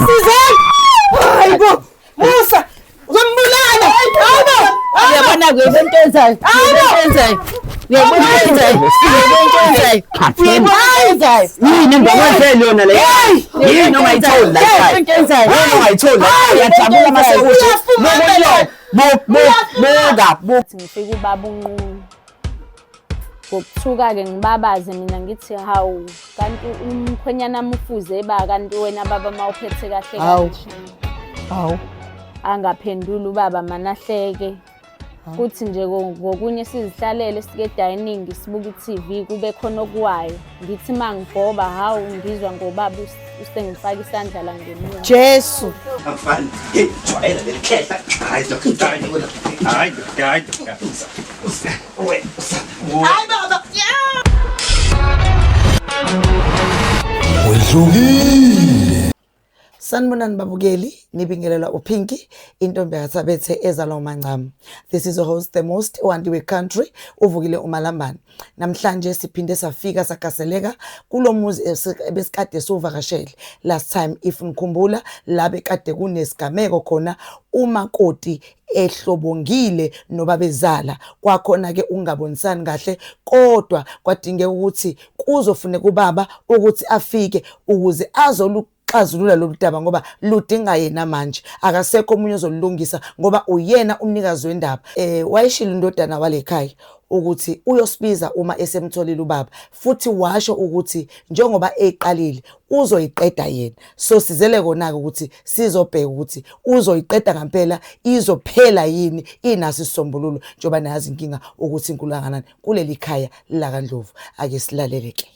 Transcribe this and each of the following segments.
Sizani! Hayibo! Musa! Uzombulala! Hayibo! Uyabona ke into enzayo. Into enzayo. Uyabona into enzayo. Uyabona into enzayo. Uyabona into enzayo. Yini engakwenzeli yona le? Yini ongayitholi la ekhaya? Into enzayo. Yini ongayitholi la ekhaya? Uyajabula mase kuthi buka buka. Ngifika ubaba unqunu. Ngokuthuka-ke ngibabaze mina ngithi hawu kanti umkhwenyana amufuze ba kanti wena baba uma uphethe kahle Hawu. kanje. Hawu. Angaphenduli ubaba manahleke. Kuthi nje ngokunye sizihlalele sike dining sibuke i-TV kube khona okuwayo. Ngithi uma ngibhoba hawu ngizwa ngobaba usengifaka isandla la ngemuva. Jesu. Afani, hey, jwayela leli khehla. Hayi, hayi, hayi, hayi. Hayi baba. Wehlukile. Sanibonani babukeli, nibingelelwa uPinky, intombi yakathabethe ezalwa uMancama. This is your host the most wandiwe country, uvukile uMalambane. Namhlanje siphinde safika sagaseleka kulo muzi ebesikade siwuvakashele. Last time if nikhumbula la bekade kunesigameko khona umakoti ehlobongile nobabezala kwakhona ke ukungabonisani kahle kodwa kwadingeka ukuthi kuzofuneka ubaba ukuthi afike ukuze azoluxazulula lolu daba ngoba ludinga yena manje akasekho omunye ozolulungisa ngoba uyena umnikazi wendaba. Wayeshilo indodana wale khaya ukuthi uyosibiza uma esemtholile ubaba futhi washo ukuthi njengoba eyiqalile uzoyiqeda yena. So sizele kona-ke ukuthi sizobheka ukuthi uzoyiqeda ngampela izophela yini inaso isisombululo njengoba nayazi inkinga ukuthi inkulu kangakanani kuleli khaya lakaNdlovu. Ake silalele ke.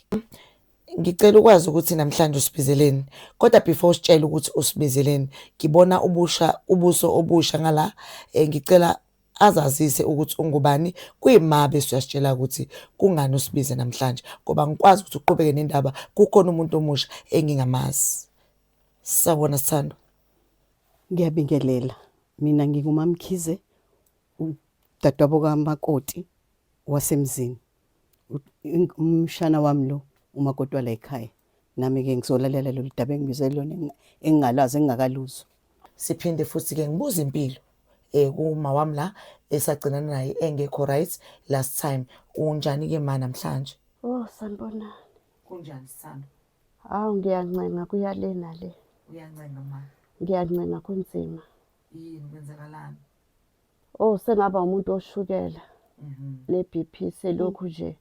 Ngicela ukwazi ukuthi namhlanje usibizeleni kodwa before usitshele ukuthi usibizeleni ngibona ubusha ubuso obusha ngala ngicela azazise ukuthi ungubani kuyima bese uyasitshela ukuthi kungani usibize namhlanje ngoba ngikwazi ukuthi uqhubeke nendaba kukhona umuntu omusha engingamazi. Sawubona sithandwa. Ngiyabingelela. Mina nginguMaMkhize, udadewabo kamakoti wasemzini. Umshana wami lo umakoti wala ekhaya. Nami-ke ngizolalela lolu daba engibizele lona engingalazi engingakaluzwa. Siphinde futhi ke ngibuza impilo kuma wami la esagcinana naye engekho right last time. Unjani ke ma namhlanje? Oh sanibonani. Kunjani sithando? Hawu ngiyancenga kuya le nale. Uyancenga ma? Ngiyancenga kunzima. Yini kwenzakalani? Oh sengaba umuntu oshukela ne-BP selokhu nje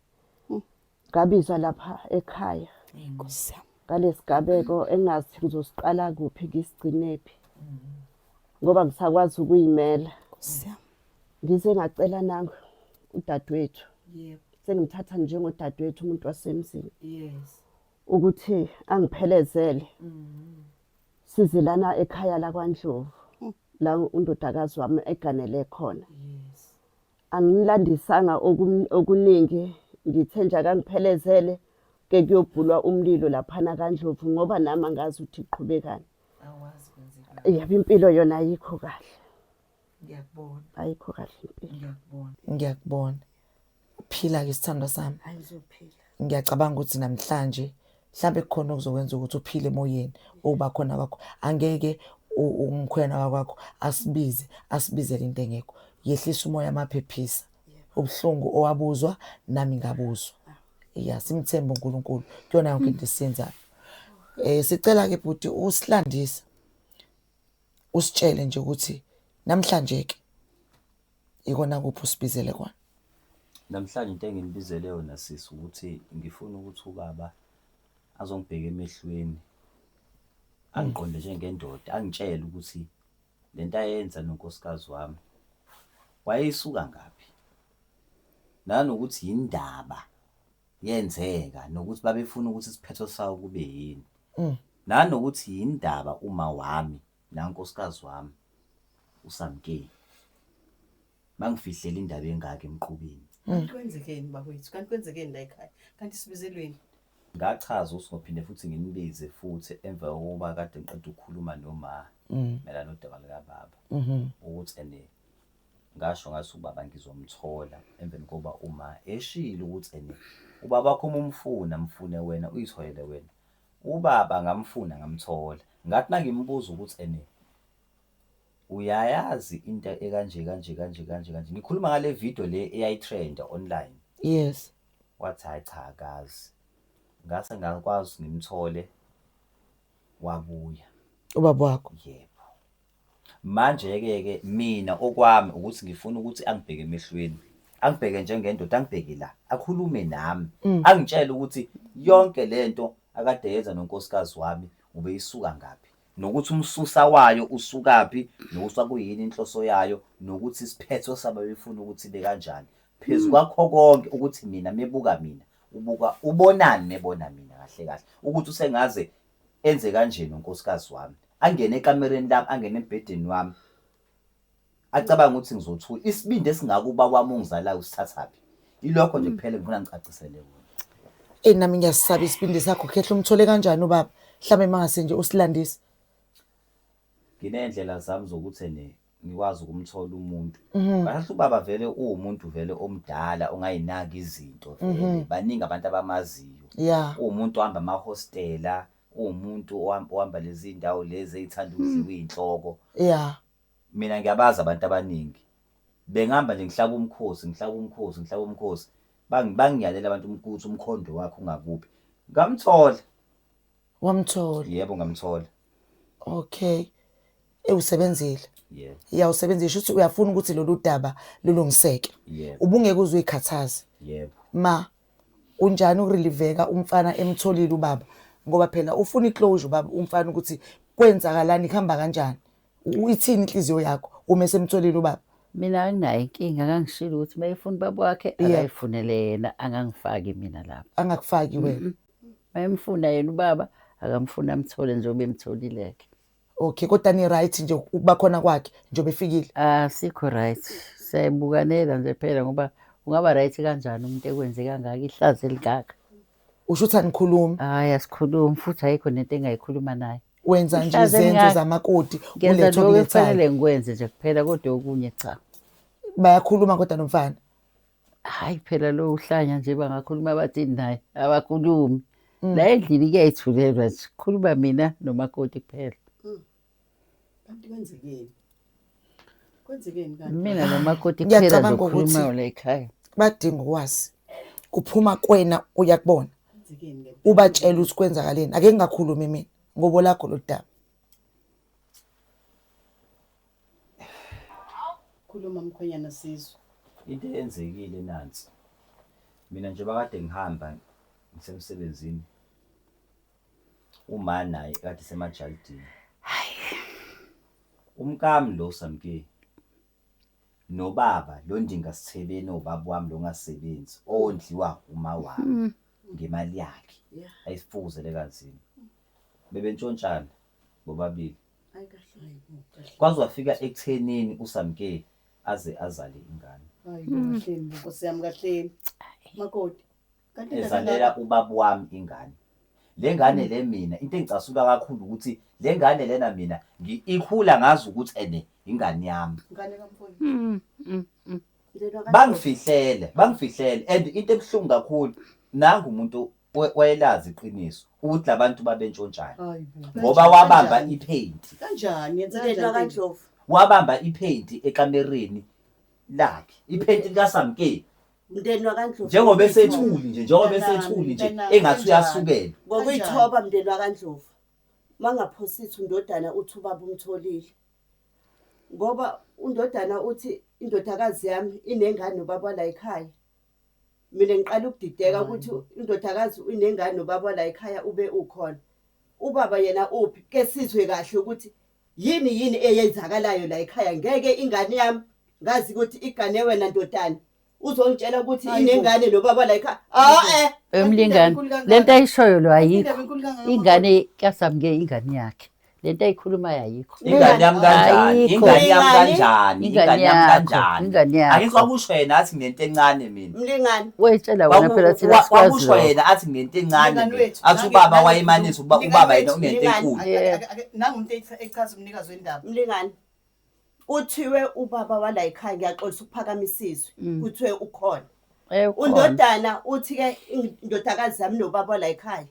ngabizwa lapha ekhaya. Nkosi yami. Ngalesigabeko engazi ngizosiqala kuphi ngisigcinephi. Ngoba ngisakwazi ukuyimela. Nkosi yami. Ngize ngacela nangu udadewethu. Yebo. Sengimthatha njengodadewethu umuntu wasemzini. Yes. Ukuthi angiphelezele. Size lana ekhaya lakwaNdlovu. La undodakazi wami eganele khona. Yes. Angilandisanga okuningi ngithe nje akangiphelezele ke kuyobhulwa umlilo laphana kaNdlovu ngoba nami angazi ukuthi iqhubekani. Awazi kwenzekani. Yabo impilo yona ayikho kahle. Ngiyakubona. Ayikho kahle impilo. Ngiyakubona. Ngiyakubona. Uphila ke sithandwa sami. Ayizophila. Ngiyacabanga ukuthi namhlanje mhlambe kukhona okuzokwenza ukuthi uphile emoyeni ukuba khona kwakho. Angeke umkhwena wakwakho asibize, asibizele into engekho. Yehlisa umoya amaphephisa. Ubuhlungu owabuzwa nami ngabuzwa. Ya simthembe uNkulunkulu kuyona yonke into esiyenzayo. Sicela ke bhuti usilandise. Usitshele nje ukuthi namhlanje ke ikona kuphi usibizele kona. Namhlanje into enginibizele yona sisi ukuthi ngifuna ukuthi ubaba azongibheka emehlweni angiqonde njengendoda angitshele ukuthi lento ayenza nonkosikazi wami wayeyisuka ngaphi nanokuthi yindaba yenzeka nokuthi babefuna ukuthi isiphetho sawo kube yini nanokuthi yindaba uma wami nankosikazi wami uSamkeli bangifihlela indaba engaka emqubeni. Kanti kwenzekeni bakwethu? Kanti kwenzekeni la ekhaya? Kanti sibizelweni? Ngachaza ukuthi ngophinde futhi nginibize futhi emva kokuba kade ngiqeda ukukhuluma noma mayelana nodaba likababa ukuthi ene ngasho ngathi ubaba ngizomthola emveni kokuba uma eshilo ukuthi ene ubaba wakho uma umfuna mfune wena uyitholele wena. Ubaba ngamfuna ngamthola. Ngathi mangimbuza ukuthi ene uyayazi into ekanje kanje kanje kanje kanje. Ngikhuluma ngale video le eyayitrend online. Yes. Wathi hayi cha akazi. Ngase ngakwazi ngimthole wabuya. Ubaba wakho. Yebo. Manje ke ke mina okwami ukuthi ngifuna ukuthi angibheke emehlweni. Angibheke njengendoda, angibheke la, akhulume nami, angitshele ukuthi yonke lento akade yenza nonkosikazi wami ubeyisuka ngaphi, nokuthi umsusa wayo usukaphi, nokuthi kwakuyini inhloso yayo, nokuthi isiphetho sabo befuna ukuthi ibe kanjani. Phezu kwakho konke ukuthi mina mebuka mina, ubuka ubonani mebona mina kahle kahle, ukuthi usengaze enze kanje nonkosikazi wami, angene ekamereni lami, angene embhedeni wami, acabanga ukuthi ngizothula. Isibindi esingaka ubaba wami ongizalayo usithathaphi? Ilokho nje kuphela ngifuna ngicacisele kona. Eyi nami ngiyasisaba isibindi sakho Khehla, umthole kanjani ubaba? Mhlawumbe mangase nje usilandise. Nginey'ndlela zami zokuthi ene ngikwazi ukumthola umuntu. Kahle ubaba vele uwumuntu vele omdala ongayinaki izinto vele. Baningi abantu abamaziyo. Uwumuntu ohamba amahostela, uwumuntu ohamba lezi ndawo lezi ey'thanda ukudliwa iy'nhloko. Mina ngiyabazi abantu abaningi. Bengihamba nje ngihlaba umkhosi, ngihlaba umkhosi, ngihlaba umkhosi. Bangiyalela abantu ukuthi umkhondo wakhe ungakuphi. Ngamthola. Wamthola? Yebo, ngamthola. Okay. Ewusebenzile. Yebo. Ya usebenzile, shuthi uyafuna ukuthi lolu daba lulungiseke. Yebo. Ubungeke uze uyikhathaze. Yebo. Ma unjani ukureliveka umfana emtholile ubaba? Ngoba phela ufuna iclosure ubaba umfana ukuthi kwenzakalani, kuhamba kanjani? Ithini inhliziyo yakho uma esemtholile ubaba? Mina anginayo inkinga, akangishilo ukuthi uma efuna ubaba wakhe akayifunele yena, angangifaki mina lapho. Angakufaki wena. Uma emfuna yena ubaba akamfuna amthole njengoba emtholile-ke. Okay, kodwa ni right nje ukuba khona kwakhe njengoba efikile? Asikho right. Siyayibukanela nje phela ngoba ungaba right kanjani umuntu ekwenze kangaka ihlazo elingaka? Usho ukuthi anikhulumi? Hayi asikhulumi, futhi ayikho nento engayikhuluma naye. Wenza nje Ihlazo izenzo elingaka. zamakoti, Ngenza ulethe lokho okulethayo. ekufanele ngikwenze nje kuphela, kodwa okunye cha. Bayakhuluma kodwa nomfana? Hayi phela lo uhlanya nje bangakhuluma bathini naye, abakhulumi. La endlini kuyayithulelwa nje, kukhuluma mina nomakoti kuphela. Kanti kwenzekeni? Kwenzekeni kanti? Mina nomakoti kuphela Ngiyacabanga nje ukuthi okhulumayo la ekhaya. badinga ukwazi. Kuphuma kwena uya kubona. Kwenzekeni ke? Ubatshela ukuthi kwenzakaleni. Ake ngingakhulumi mina ngoba lakho lo daba. Khuluma mkhwenyana sizwe. Into eyenzekile nansi. Mina nje bakade ngihamba ngisemsebenzini. Uma naye kade semajalidini. Umkami lo Samke nobaba lo Ndinga Sithebeni obaba wami lo ngasebenzi owondliwa uma wami ngemali yakhe ayifuzele kanzima. Bebentshontshana bobabili. Hayi kahle. Kwaze wafika ekuthenini uSamke aze azale ingane. Hayi kahleni Nkosi yami kahleni. Makoti. Kanti indaba Ezalela ubaba wami ingane. Le ngane le mina into engicasula kakhulu ukuthi le ngane lena mina ikhula ngazi ukuthi ene ingane yami. Ingane kamfowethu. Bangifihlele, bangifihlele and into ebuhlungu kakhulu nangu umuntu wayelazi iqiniso ukuthi labantu babentshontshana. Hayi bo. Ngoba wabamba ipaint. Kanjani yenza Mndeni kanjani? wakaNdlovu. Wabamba ipaint ekamereni lakhe. Ipaint likaSamke. Mndeni wakaNdlovu. Njengoba esethuli nje, njengoba Mntanami, esethuli nje mntanami, engathi kanjani? uyasukela. Ngokuyithoba mndeni wakaNdlovu. Mangaphosithi undodana uthi ubaba umtholile. Ngoba undodana uthi indodakazi yami inengane nobaba la ekhaya. Mina ngiqala ukudideka ukuthi indodakazi inengane nobaba la ekhaya ube ukhona. Ubaba yena uphi? Ke sizwe kahle ukuthi yini yini eyenzakalayo la ekhaya. Ngeke ingane yami ngazi ukuthi igane wena ndodana. Uzongitshela ukuthi Hayi bo. inengane nobaba la ekhaya. Ah eh. Emlingani, Indaba enkulu kangaka. lento ayishoyo lo ayikho. Indaba enkulu kangaka. Ingane kaSamke ingane yakhe. Lento ayikhulumayo ayikho. Ingane yami kanjani? Ayikho. Ingane yami kanjani? Ingane Ingane yami yakho, kanjani? ingane yakho. Ake kwakusho yena athi nginento encane mina. Mlingani. Wayitshela wena phela thina sikwazi Kwakusho lokho. yena athi nginento encane Mlingani mina. wethu, Athi nange- ubaba nange- wayemanisa mlingani ubaba yena wethu, unento mlingani. enkulu. Nangu umuntu echaza umnikazi wendaba. Mlingani. Kuthiwe ubaba wala ekhaya ngiyaxolisa ukuphakamisa izwi. Kuthiwe ukhona. Eh, ukhona. Undodana uthi ke indodakazi yami nobaba la ekhaya.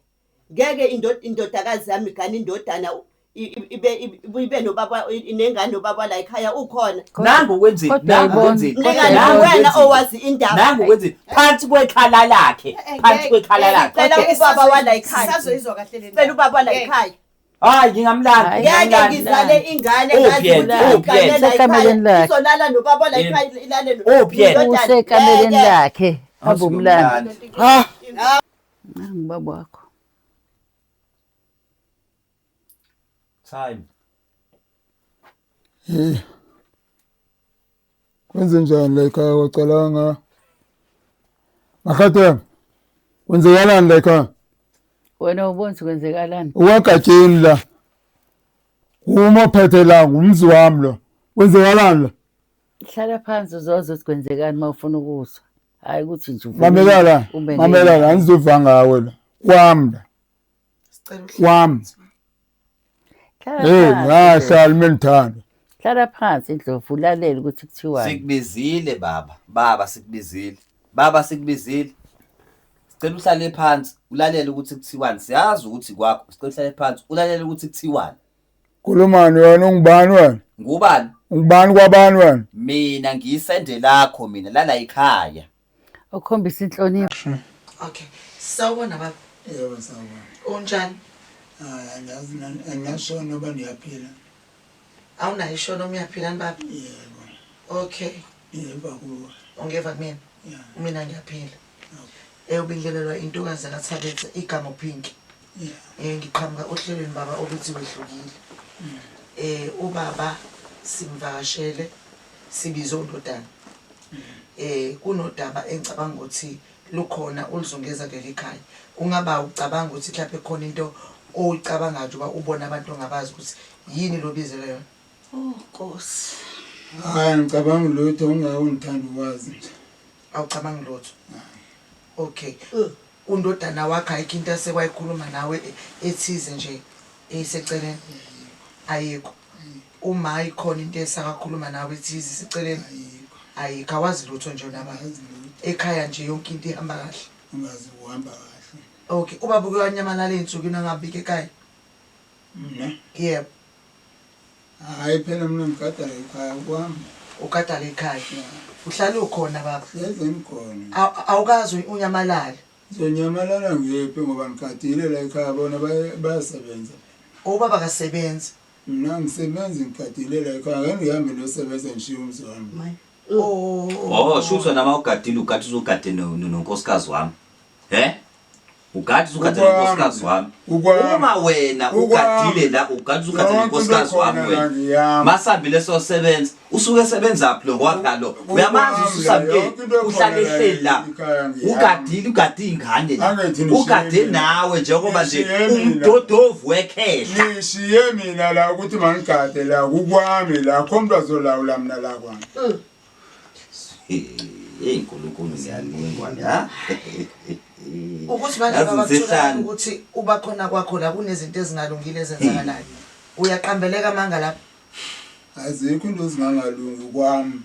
Ngeke indodakazi yami igane indodana ibe ibe nobaba inengane nobaba la ekhaya ukhona. Nangu kwenzile, Kodwa nangu yayibona. kwenzile. Mnikazi Nangu wena kwenzile. owazi indaba. Nangu kwenzile. Phansi kwekhala lakhe, phansi kwekhala lakhe. Cela ubaba wala ekhaya. Sisazoyizwa kahle le Cela ubaba la ekhaya. Hayi ngingamlanda, Hayi, Ngeke ngingamlanda. ngizale ingane Uphi ngazi yena? ukuthi Uphi yena? igane la Usekameleni ekhaya. lakhe. Izolala nobaba la Yena. ekhaya ilale no- Uphi yena? nendodana. Usekameleni Ngeke. lakhe. Hamba umlando. Ha. Nangu ubaba wakho. Time. Hey. Kwenze njani la ekhaya kwacala nga Makhathema. Kwenzekalani la ekhaya? Wena ubona ukuthi kwenzekalani? Uwagatsheni la. Uma phethe la ngumzi wami lo. Kwenzekalani la? Hlala phansi uzozwa ukuthi kwenzekani uma ufuna ukuzwa. Hhayi ukuthi nje uvele Mamela la. ube Mamela la angizuva ngawe la. Kwami la. Sicela uhlale. Kwami. Hlala Hey, phansi. ngahlala mina ngithanda. Hlala phansi Ndlovu ulalele ukuthi kuthiwani. Sikubizile baba, baba sikubizile. Baba sikubizile. Sicela uhlale phansi ulalele ukuthi kuthiwani. Siyazi ukuthi kwakho. Sicela uhlale phansi ulalele ukuthi kuthiwani. Khulumani wena ungubani wena? Ngubani? Ungubani kwabani wena? Mina ngiyisende lakho mina lala ekhaya. Ukhombisa inhlonipho. Okay. Sawubona baba. Yebo sawubona. Unjani? Hayi angazi nani angasho noba niyaphila. Awunayo isho noma uyaphila ni baba? Yebo. Okay. Ngiyeva kuwe. Ungeva kumina? Yeah. Mina ngiyaphila. Ubingelelwa intokazi kaThabethe igama uPinki. Yeah. Ngiqhamuka ohlelweni baba oluthi wehlukile. Ubaba simvakashele sibize undodana. Kunodaba engicabanga ukuthi lukhona oluzungeza kuleli khaya. Kungaba ucabanga ukuthi mhlawumbe khona into oyicabangayo njengoba ubona abantu ongabazi ukuthi yini lo bizelwe yona. Oh Nkosi. Hayi ngicabanga lutho ungeke ungithanda ukwazi nje. Awucabangi lutho. Okay. Undodana wakho ayikho into asekwayikhuluma nawe ethize nje eyiseceleni. Ayikho. Uma ikhona into esakakhuluma nawe ethize iseceleni. Ayikho awazi lutho nje naba. Angazi lutho. Ekhaya nje yonke into ihamba kahle. Ungazi uhamba kahle. Okay, ubaba uke wanyamalala ey'nsukwini angabikho ekhaya. Mina? Yebo, Hayi phela mina ngigada la ekhaya kwami. ugada la ekhaya. Uhlale ukhona baba. Hleze ngikhona. Awukazi unyamalale. Ngizonyamalala ngiyephi ngoba ngigadile la ekhaya bona bayasebenza. Ubaba akasebenzi. Mina ngisebenzi ngigadile la ekhaya ngeke ngihambe ndiyosebenza ngishiye umzi wami. Oh. Oh, shuthi wena mawugadile ugade uzugade nonkosikazi wami. He? Ugade uzugade Ukwami. nonkosikazi wami. Ukwami. Uma wena Ukwami. ugadile la ugade uzugade Yonke into nonkosikazi wami ekhona la wena. ngiyami. Masihambile sosebenza, usuke esebenza phi lo ngoba lo? Uyamazi Ukwami la, ususamkele. yonke into ekhona Uhlale la ehleli la. ekhaya ngiyami. Ugadile ugade ingane la. Angithi nishiye Ugade mina. nawe njengoba nje Nishiye mina. umdodovu wekhehla. Nishiye mina la ukuthi mangigade la kukwami la kho umuntu azolawula mina la kwami. Hey nkulunkulu ngiyalingwa la. Ukuthi manje Yazi baba kutholakala ngisehlane. ukuthi uba khona kwakho la kunezinto ezingalungile ezenzakalayo. Uyaqambeleka amanga lapho. Azikho into ezingangalungi kwami.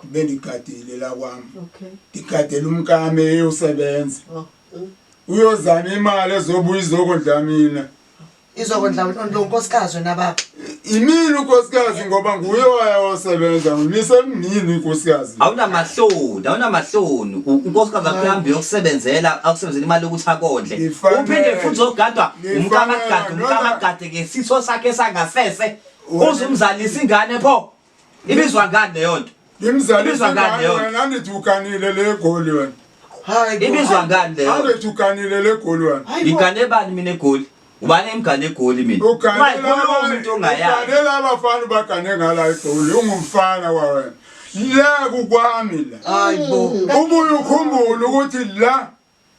Bendigadile la kwami. Okay. Ndigadela umkami eyosebenza. Oh. Uyozama imali ezobuya izokondla mina. Izokondla lo nkosikazi wena baba. Imini unkosikazi ngoba nguye owayosebenza ngimise mnini unkosikazi. Awunamahloni, awunamahloni. Unkosikazi wakho uhambe uyokusebenzela, akusebenzela imali yokuthi akondle. Ngifanele. Uphinde futhi uzogadwa umkamagade, Ngifanele. umkamagade ngesitho sakhe sangasese. Wena- Uze umzalise ingane pho. Ibizwa ngani leyo nto? Ngimzalise Ibizwa ngani ingane leyo nto? wena angithi uganile le goli wena. Hayi bo. Ibizwa ngani leyo nto? Angithi uganile le goli wena. Ngigane bani mina egoli? Ubani emgane egoli mina? Ungayikhulumi into ongayazi. Uganele abafana ubagane ngala egoli ungumfana kwawena. La kukwami la. Hayi bo. Ubuye ukhumbule ukuthi la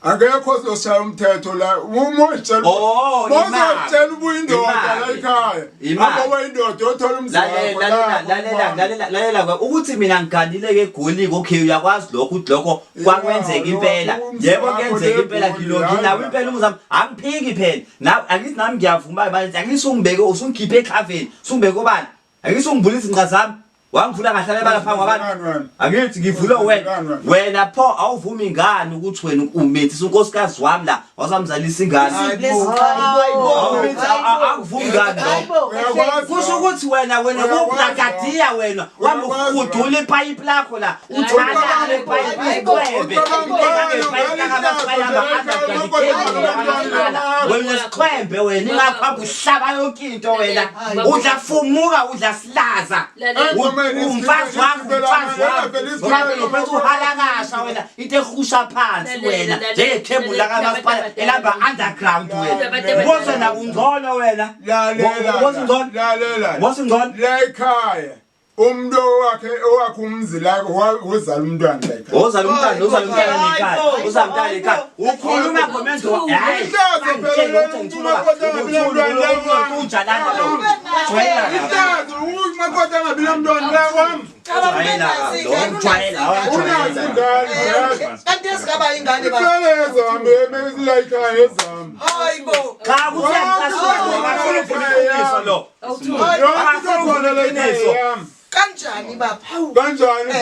akekho ozoshaya umthetho la. Uma uzitshela Oh, imali. uzotshela ubuye indoda la Imali. ekhaya. Imali. Ngoba indoda othola umzi wakho Lalela la. lalela lalela lalela lalela ukuthi mina ngiganile ke egoli okay uyakwazi lokho ukuthi lokho kwakwenzeka impela umzi yebo wakho kuyenzeka impela legoli, ngilo hayi nginawo la. impela umzami angiphiki phela nawe angithi nami ngiyavuma manje angithi ungibeke usungikhiphe ekhaveni usungibeke obani angithi ungibulisa izinqa zami Wangivula ngahlala ebala phambi kwabantu. Angithi ngivule wena. Wena pho awuvumi ngani ukuthi wena umithisa unkosikazi wami la wazamzalisa ingane. Awumithi akuvumi ngani lokho. Kusho ukuthi wena wena kubragadiya wena wamhudula ipayipi lakho la uthanda le payipi isiqwebe. Wena siqwembe wena ingakho hamba uhlaba yonke into wena udla fumuka udla silaza umfazi wakho umfazi wakho ngoba phela uphethe uhalakasha wena into ehusha phansi wena njengekhebuli lakamasipala elamba underground wena ngose nakungcono wena lalela lalela ngose ngcono la ekhaya umuntu owakhe owakhe umzi la wozala umntwana la ekhaya wozala umntwana wozala umntwana nekhaya wozala umntwana ekhaya ukhuluma ngomenzo hayi Ihlazo phela lelo ujalana lo Ihlazo umakoti angabi namntwana la kwami. Unazo ingane yazi. Kanti esingaba ingane ba. Iqale ezami emezila ekhaya ezami. Hayibo. Cha kuyacasula bafuna ukuqinisa lo. Yonke into ekhona la ekhaya yami. Kanjani baba? Hawu. Kanjani?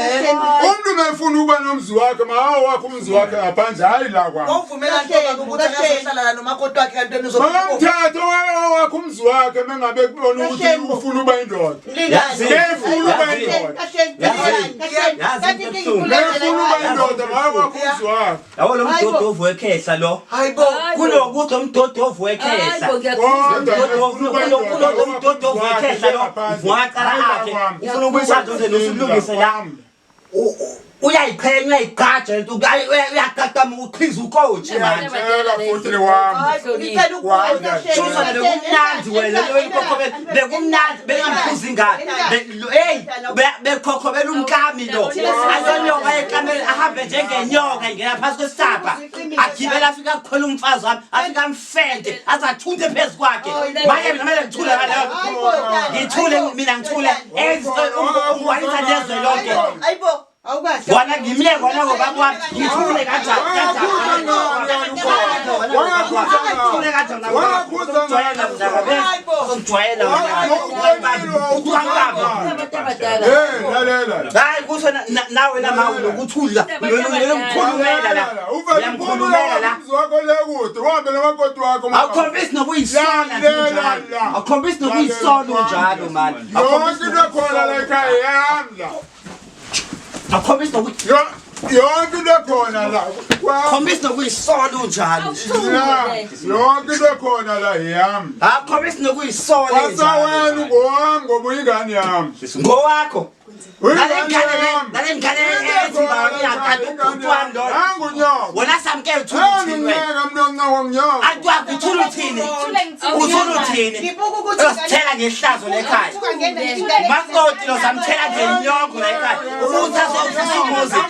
Umuntu mefuna ukuba nomzi wakhe mawakhe umzi wakhe ngaphandle hayi la kwami. Wawuvumela nto baba ukuthi akazohlala la nomakoti wakhe kanti wena uzobe Makamthathe owakhe umzi wakhe mengabe kubona ukuthi ufuna ukuba indoda. Mefuna ukuba indoda. Mefuna ukuba indoda mawakhe umzi wakhe. Yabo lo mdodovu wekhehla lo. Hayibo. Kunokuthi umdodovu wekhehla. Kodwa Kulo mdodovu wekhehla lo. Uvuma cala akhe. Ufuna ukuyisha nje nosulungise la. Uyayiqhenya uyayigqaja lento uyaqaqama uqhiza ukochi manje. Ngiyakutshela futhi wami. Shusana bekumnandi wena lo ikhokhobela bekumnandi bengamphuza ingane. Hey bekhokhobela umkami lo. Asenyoka ekamela ahambe njengenyoka ingena phansi kwesitapha. Agibela afika kukhwela umfazi wami afika amfende azathunte phezu kwakhe. Manje mina kumele ngithule ngaleyo. Ngithule mina ngithule. Ungwalisa nezwe lonke. Hayibo. Awukahle. Wona ngimyeke wona ngobaba wami ngithule kanjani kanjani kanjani ngijwayela Hey lalela. Hayi kusho nawe la mawu lokuthula lomkhulumela la Uyamkhulumela la. Umzi wakho le kude uhambe nomakoti wakho. Awukhombisi nokuyisola njalo. Awukhombisi nokuyisola unjalo man. Yonke into ekhona la ekhaya yami la. Awukhombisi nokuthi Yonke into ekhona la. Khombisi nokuyisola unjalo. Yonke into ekhona la yami. Akhombisi nokuyisola. Kwasawena ngowami ngoba uyingane yami. Ngowakho. Nale ngane ethi baba uyakade ubhuti wami lo. Nangu Wena samkele uthula uthini wena. Ngeke mna ncango nginyoko. Antwakho uthula uthini? Uthula uthini? Ngibuka ukuthi Usithela ngehlazo lekhaya. Makoti lo samthela ngenyongo la ekhaya. Ukuthi azovusa umuzi.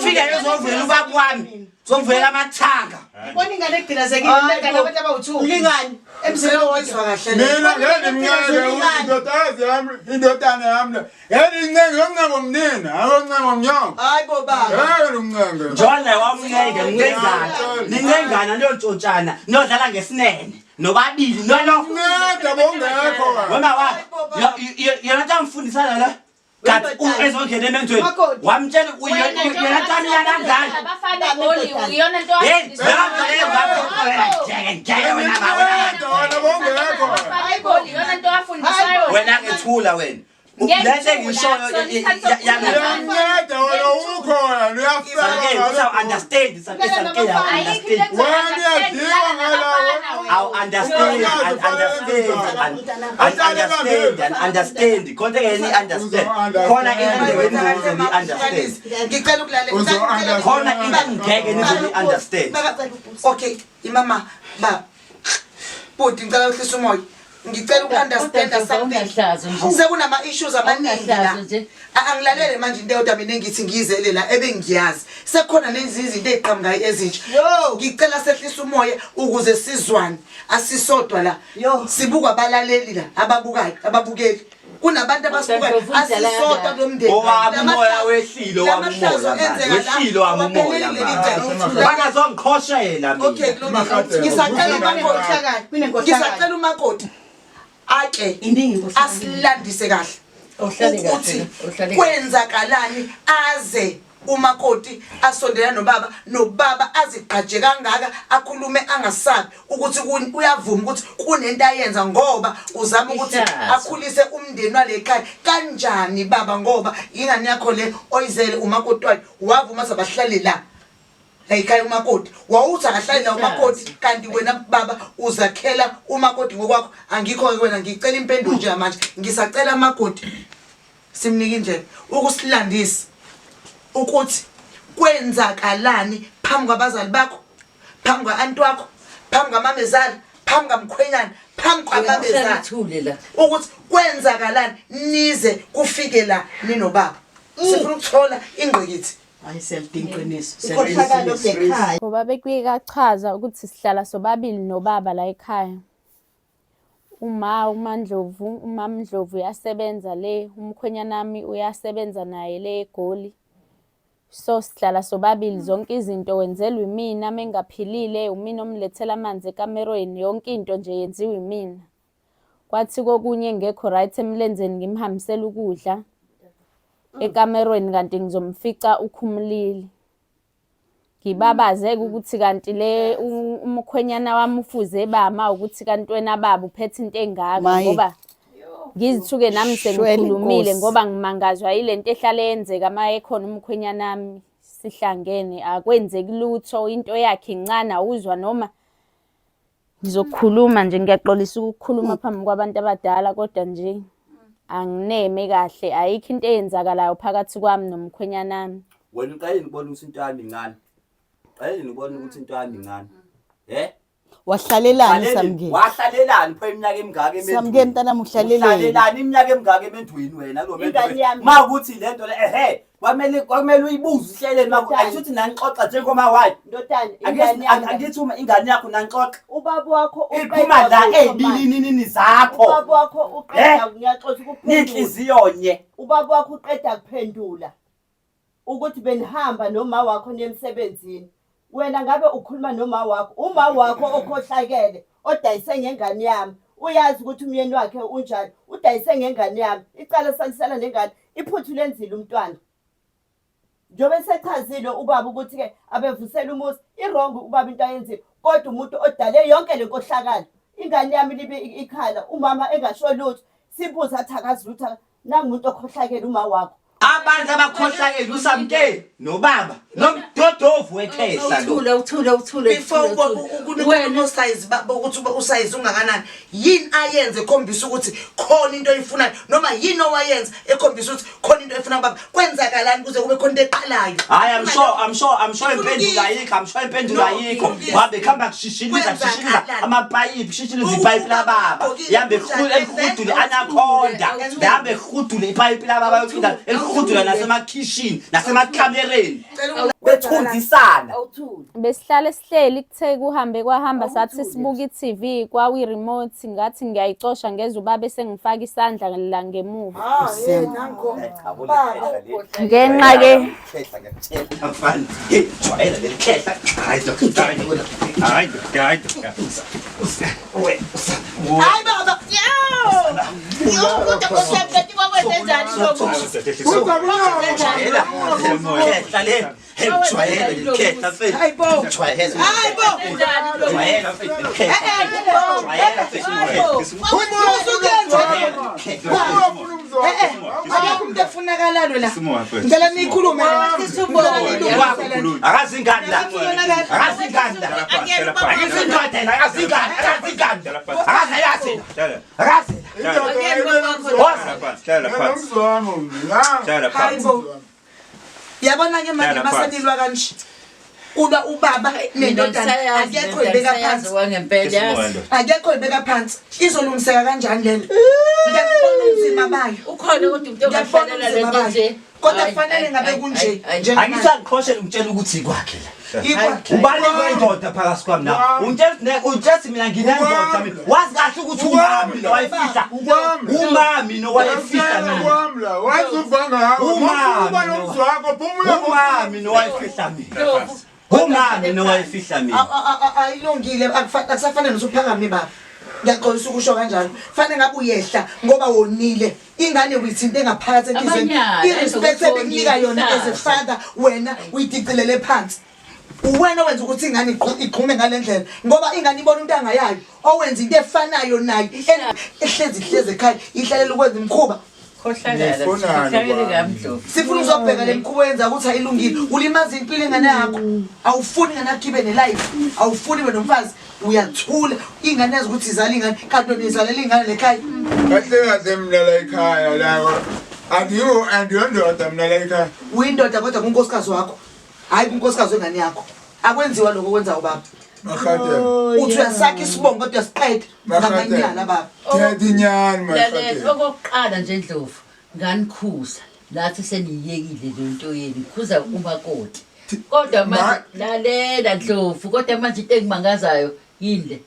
Fike ezovulela ubaba wami. Zovulela amathanga. Ngibona ingane egqilazekile ingane abantu abawu-2. Mlingani. Emzini owodwa kahle. Mina ngeke ngimncenge indodakazi yami, indodana yami le. Ngeke ngincenge yoncengo mnina, ayoncengo nginyoko. Hayibo baba. Ngeke ngimncenge. Njona wamncenge mncengana. Nincengana niyontshontshana niyodlala ngesinene. Nobabili nolo. Nceda bongekho wena. Wena wa yona nto amfundisa la. Kanti ezongena emendweni wamtshela yona nto amyala ngani. Abafana egoli iyona nto Hey, ngeke wena Nceda wena bongekho. Abafana egoli iyona nto afundisayo. Wena ngethula wena. Lento engishoyo yami. Uyanceda wena ukhona Samkele, uyafela. understand, samkele, understand. Wena uyadliwa ngalawo. I'll understand, I'll understand, I'll understand, I'll understand. Konke ke ni understand. Khona into engeke nize ni understand. Ngicela ukulalela. Khona into engeke nize ni understand. Okay, imama ba. Bhuti ngicela uhlisa umoya. Ngicela uku-understanda something. Sekunama issues amaningi la. Angilalele manje into eyodwa mina engithi ngiyizele la ebengiyazi. Sekukhona nezinye izinto eziqhamukayo ezintsha. Ngicela sehlisa umoya ukuze sizwane. Asisodwa la. Sibukwa abalaleli la ababukayo, ababukeli. Kunabantu abasibukayo asisodwa kulo mndeni. Owami umoya wehlile owami umoya manje. Wehlile owami umoya manje. Bangazongikhoshela mina. Okay, kulungile. Ngisacela umakoti. Ngisacela umakoti ake asilandise kahle. Awuhlale kahle Ukuthi la, awuhlale kahle. kwenzakalani aze umakoti asondela nobaba, nobaba azigqaje kangaka, akhulume angasabi ukuthi uyavuma ukuthi kunento ayenza ngoba uzama ukuthi Ihlazo. akhulise umndeni wale khaya. Kanjani baba, ngoba ingane yakho le oyizele umakoti wayo, wavuma sabahlale la la ekhaya umakoti, wawuthi akahlale la umakoti, kanti wena baba uzakhela umakoti ngokwakho. Angikho-ke wena, ngicela impendulo njengamanje, ngisacela amakoti simnike indlela ukusilandisa ukuthi kwenzakalani phambi kwabazali bakho, phambi kwa-anti wakho, phambi kwamamezala, phambi kwamkhwenyana, phambi kwababezala, Uthule la. Ukuthi kwenzakalani nize kufike la ninobaba. Sifuna ukuthola ingqikithi. Hayi, siyalidinga iqiniso. Inkohlakalo ekhaya. Ngoba bekuye kachaza ukuthi sihlala sobabili nobaba la ekhaya. Uma uMaNdlovu, uMamNdlovu uyasebenza le, umkhwenyanami uyasebenza naye le eGoli. So sihlala sobabili, zonke izinto wenzelwa imina, mengaphilile umina omlethela amanzi ekamerweni, yonke into nje yenziwa imina. Kwathi kokunye ngekho right emlenzeni ngimhambisela ukudla ekamerweni kanti ngizomfica ukhumulile. Ngibabaze-ke ukuthi kanti le umkhwenyana wami ufuze bama ukuthi kanti wena baba uphethe into engaka. Maye. Ngoba ngizithuke nami Shwele sengikhulumile Nkosi. ngoba ngimangazwa yile nto ehlale yenzeka uma ekhona umkhwenyana wami sihlangene, akwenzeki lutho, into yakhe incane, awuzwa noma ngizokhuluma nje. Ngiyaxolisa ukukhuluma phambi kwabantu abadala, kodwa nje angineme kahle, ayikho into eyenzakalayo phakathi kwami nomkhwenyana wami. Wena uqale ngibona ukuthi into yami incane, qale ngibona ukuthi into yami incane, eh. Wahlalelani Hlaleleni- Samkeni? Wahlalelani pho iminyaka emingaka emendweni? Samkeni mntanami, uhlaleleni? Uhlalelani iminyaka emingaka emendweni wena kulo mendo? Ingane yami. Ma ukuthi lento le ehe kwamele uyibuze uhleleni ma Ndodana. ayisho ukuthi nanixoxa njengoma wayo. Ndodana, ingane yami. Angithi uma ingane yakho nanixoxa Ubaba wakho iphuma la uqeda kusho manje. ey'bilinini zakho. Ubaba wakho uqeda Eh? ngiyaxoxa ukuphendula. Ninhliziyo nye. Ubaba wakho uqeda kuphendula ukuthi benihamba noma wakho niye emsebenzini. Wena ngabe ukhuluma noma wakho, uma wakho okhohlakele odayise ngengane yami. Uyazi ukuthi umyeni wakhe unjani, udayise ngengane yami. Icala salisala nengane, iphuthu lenzile umntwana. Njengoba esechazile ubaba ukuthi-ke abevusela umuzi, i-wrong ubaba into ayenzile, kodwa umuntu odale yonke le nkohlakalo, ingane yami libe ikhala, umama engasho lutho, sibuze athi akazi lutho, nangumuntu okhohlakele uma wakho. Abantu abakhohlakele uSamke nobaba nomdodovu wekhehla lo. Uthule, uthule, uthule. Before uthule, uthule. unosayizi ukuthi usayizi ungakanani, yini ayenze ekhombisa ukuthi khona into oyifunayo, noma yini owayenza ekhombisa ukuthi khona into oyifunayo baba? Kwenzakalani kuze kube khona into eqalayo? Hayi, I'm sure, I'm sure, I'm sure Ngifuna impendulo ukuyizwa. ayikho, I'm sure impendulo No, ayikho. ngifuna ukuyizwa. Wabe khamba kushishiliza kushishiliza Kwenzakalani? amapayipi, kushishiliza ipayipi lababa. Ugqokile Yambe kunjani? elihudule anaconda. Awuthule. Yambe ehudule ipayipi lababa yocinda elihudula nasemakhishini, nasemakhamereni. Bethundisana. Besihlale sihleli, kuthe kuhambe kwahamba sathi sibuka i-TV, kwawi-remote, ngathi ngiyayicosha ngezwe ubaba esengifaka isandla la ngemuva. Ngenxa ke Khehla ngiyakutshela mfana. Hey, jwayela leli khehla. Hayi, Hayi, hayi. we. Hayi baba. Yo, kodwa Nkosi yami, kanti kwakwenzenjani lokhu? Jwayela. Khehla le. Hey, jwayela leli khehla mfethu. Hayi bo. Jwayela. Hayi bo. Jwayela mfethu. Khehla. Jwayela mfethu. Usukenza. Eh, akekho umuntu efunakalayo la. Ngicela nikhulume. Ngicela nilungise le nto. Akazingani la. Akazingani la. Akazingani la. Akazingani. Akazingani. Akazayazi. Akazi. Hayi bo. Yabona ke manje Hlala phansi. masenilwa kanje. Kulwa ubaba nendodana, akekho ibeka phansi. Wangempela yazi. Akekho ibeka phansi. Izolungiseka kanjani lento? Ngiyakubona umzimba bayo. Ukhona kodwa umuntu Ngiyakubona ongahlalela umzimba lento bayo. nje. Kodwa Hayi, kufanele hayi, ngabe hayi, kunje. hayi, hayi. Angithi angiqhoshele ngitshela ukuthi kwakhe la. Ikwakhe. Ubani kwendoda phakathi kwami na? Ungitshela ungitshela ukuthi mina nginendoda mina. Wazi kahle ukuthi umami lo wayefihla. Umami no wayefihla mina. Umami no wayefihla mina. Umami no wayefihla mina. Ayilungile, akusafanele usuphakame baba. Ngiyaxolisa ukusho kanjalo. Fanele ngabe uyehla ngoba wonile. Ingane uyithinte ngaphakathi enhliziyweni. Amanyala, I-respect enzokuthonila. ebikunika yona as a father wena uyidicilele phansi. Uwena owenza ukuthi ingane igqume ngale ndlela ngoba ingane ibona intanga yayo owenza into efanayo nayo ehlezi hlezi ekhaya ihlalela ukwenza imikhuba. Khohlakala. Nifunani Khohlakele kwami? kabi Ndlovu. Sifuna uzobheka le mikhuba oyenza ukuthi ayilungile. Ulimaza impilo ingane yakho. Awufuni ingane yakho ibe ne-life. Awufuni ibe nomfazi. Uyathula. Ingane yazi ukuthi izala ingane kanti wena uyizalela ingane lekhaya. Kahle kahle mina la ekhaya la andiyo andiyondoda mina la ekhaya. Uyindoda kodwa kunkosikazi wakho. Hayi kunkosikazi wengane yakho. Akwenziwa lokho okwenza ubaba. Makgadebe. Uthi uyasakha isibongo kodwa uyasiqeda ngamanyala baba. Thetha inyani Lalela Makgadebe. okokuqala nje Ndlovu nganikhuza nathi seniyekile le nto yenu khuza umakoti. Kodwa manje lalela Ndlovu kodwa manje into engimangazayo yini le?